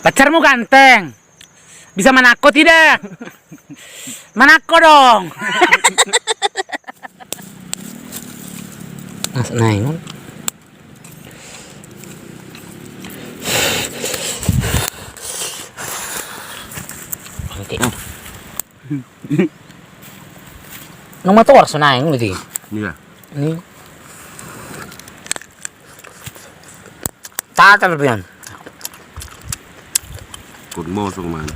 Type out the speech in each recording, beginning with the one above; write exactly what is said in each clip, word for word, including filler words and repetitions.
Pacarmu ganteng. Bisa manangko tidak? Manangko dong. Mas naik. Nang matoar so naeng berarti. Iya. Ini. Tata lebihan. Kod mosong man.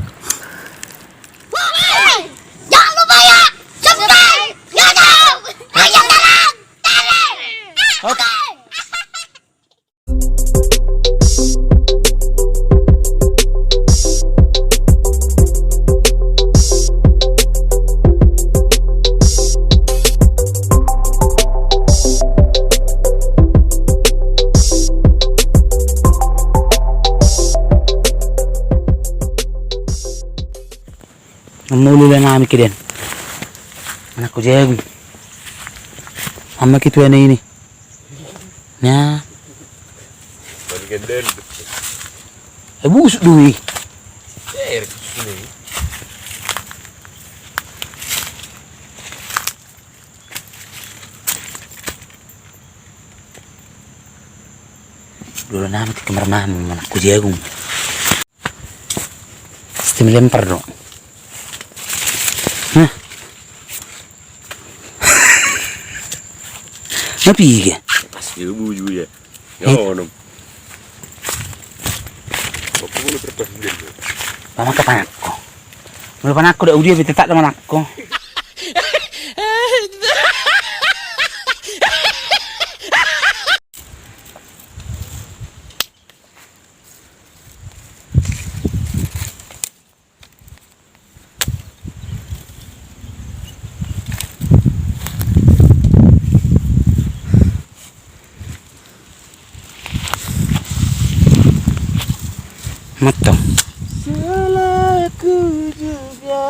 Jangan lupa ya, subscribe YouTube Ayam Dalam Tali. Oke. Molo ula nami kiden. Anakku jagung. Amma kitu ane ini. Nah. Balikan den. Eh, busuk dui. Eh, busuk dui. Dulu nama ti kamar mama, mana ku jagung. Pasti melempar dong. Hah? Napiga? Pasti buju ya. Ya, eh. Ono. Aku mau terpas dia. Mama ke panakku. Mama panakku dah udah bete tak ada manakku. Mantap. Salahku juga.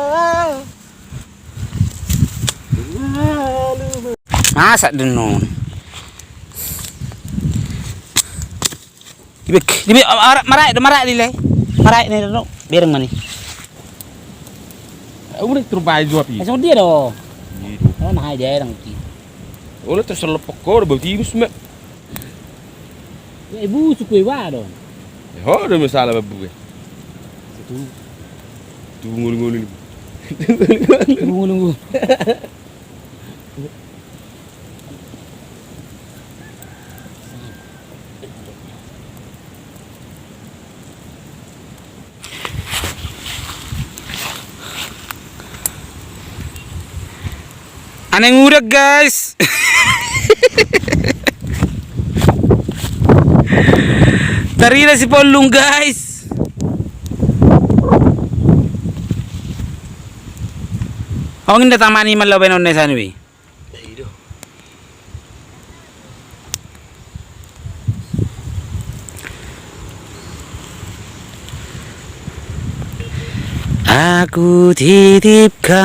Masak denun. Dibek, dibek, maraek do, maraek dilai. Maraek ni do, bereng mani. Udah terbaik juga pi. Langsung dia do. Iya do. Oh, nah dia orang ti. Udah terselep pokok do, bau timus mak. Ya, ibu suku iwa do. Ya, ho do masalah babu ya. Itu. Tunggu, tunggu, tunggu. Tunggu, tunggu. Aneng udak, guys. Tarida si Pollung, guys. Ong inda tamani mallabenonna sanu i. Aku titipkan.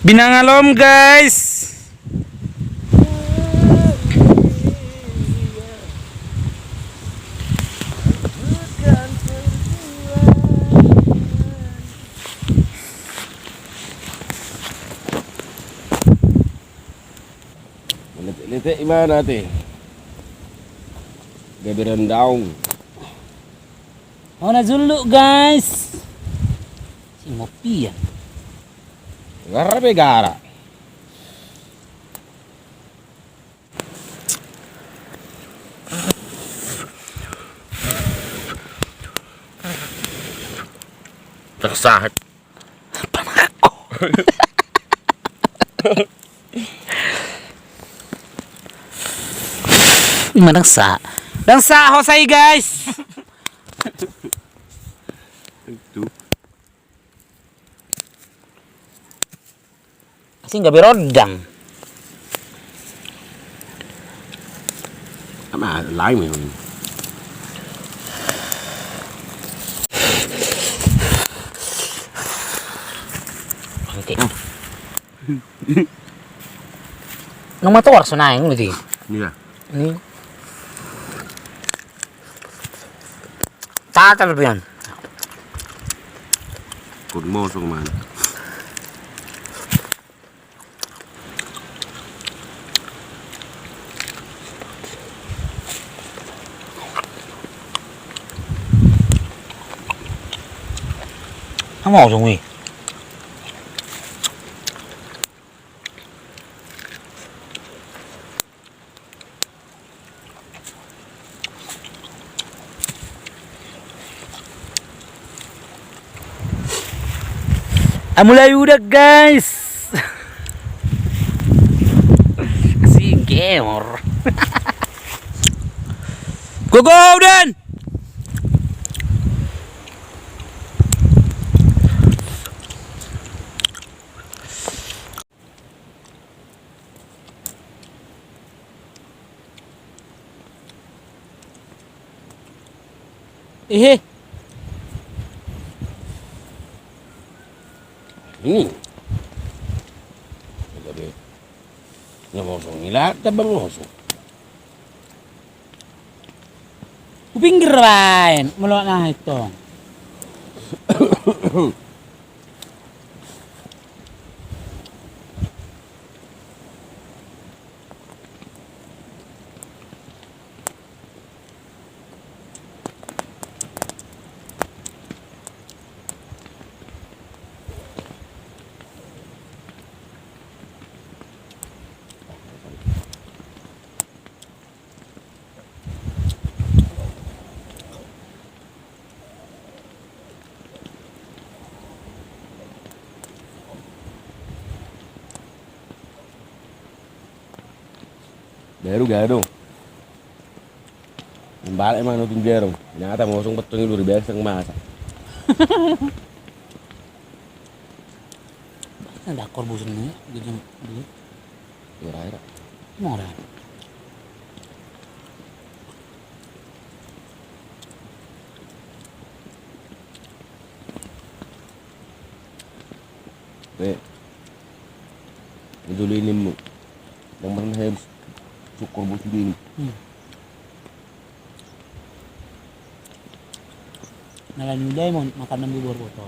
Binangalom, guys. Letek-letek imana te. Gaberan daung. Ona juluk, guys. Si mopian. Gara be gara. Tersahat. Panakko. Ima dangsa. Dangsa hosai, guys. Itu. Asing gabe rondang. Ama lain memang. Oke. Nunga matoar so naeng berarti. Iya. Ini. Tatal pian. Kut mosong man. Ama osong i. Ah, mulai udah, guys. Asing gamer. Go, go, udah. Ehe. Ini. Jadi, nggak mau song ngilat, tambah mau song. Hupinggir baen, molo na hitong. Baru gadong. Balik emang nonton jarong. Ternyata mosong petong itu biasa masa. Ada korbus ini, gitu. Ira-ira. Mora. Eh. Itu lini mu. Yang pernah saya syukur bos ini. Hmm. Nah, lanjut deh, mau makan enam bubur kotor.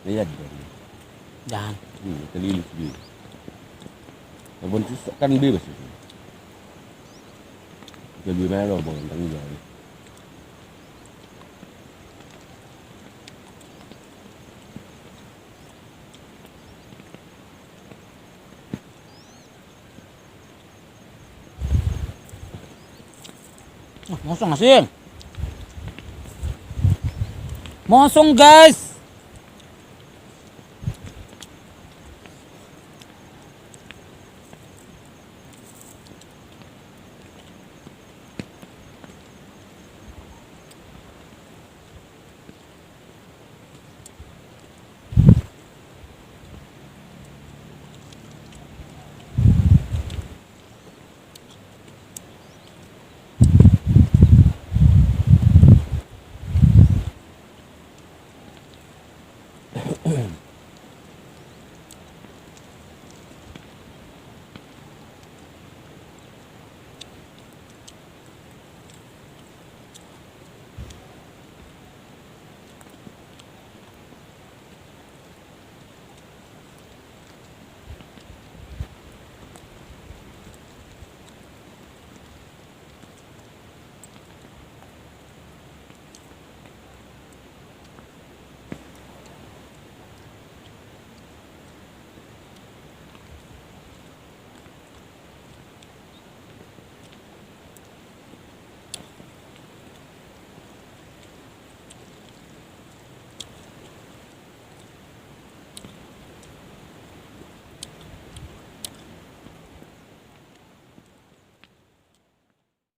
Iya, iya. Jangan. Hmm, kelilis dia. Abang susah kan bebas itu. Jadi mana lo, Bang? Tanggung jawab. Ah, mosong asing. Mosong, guys.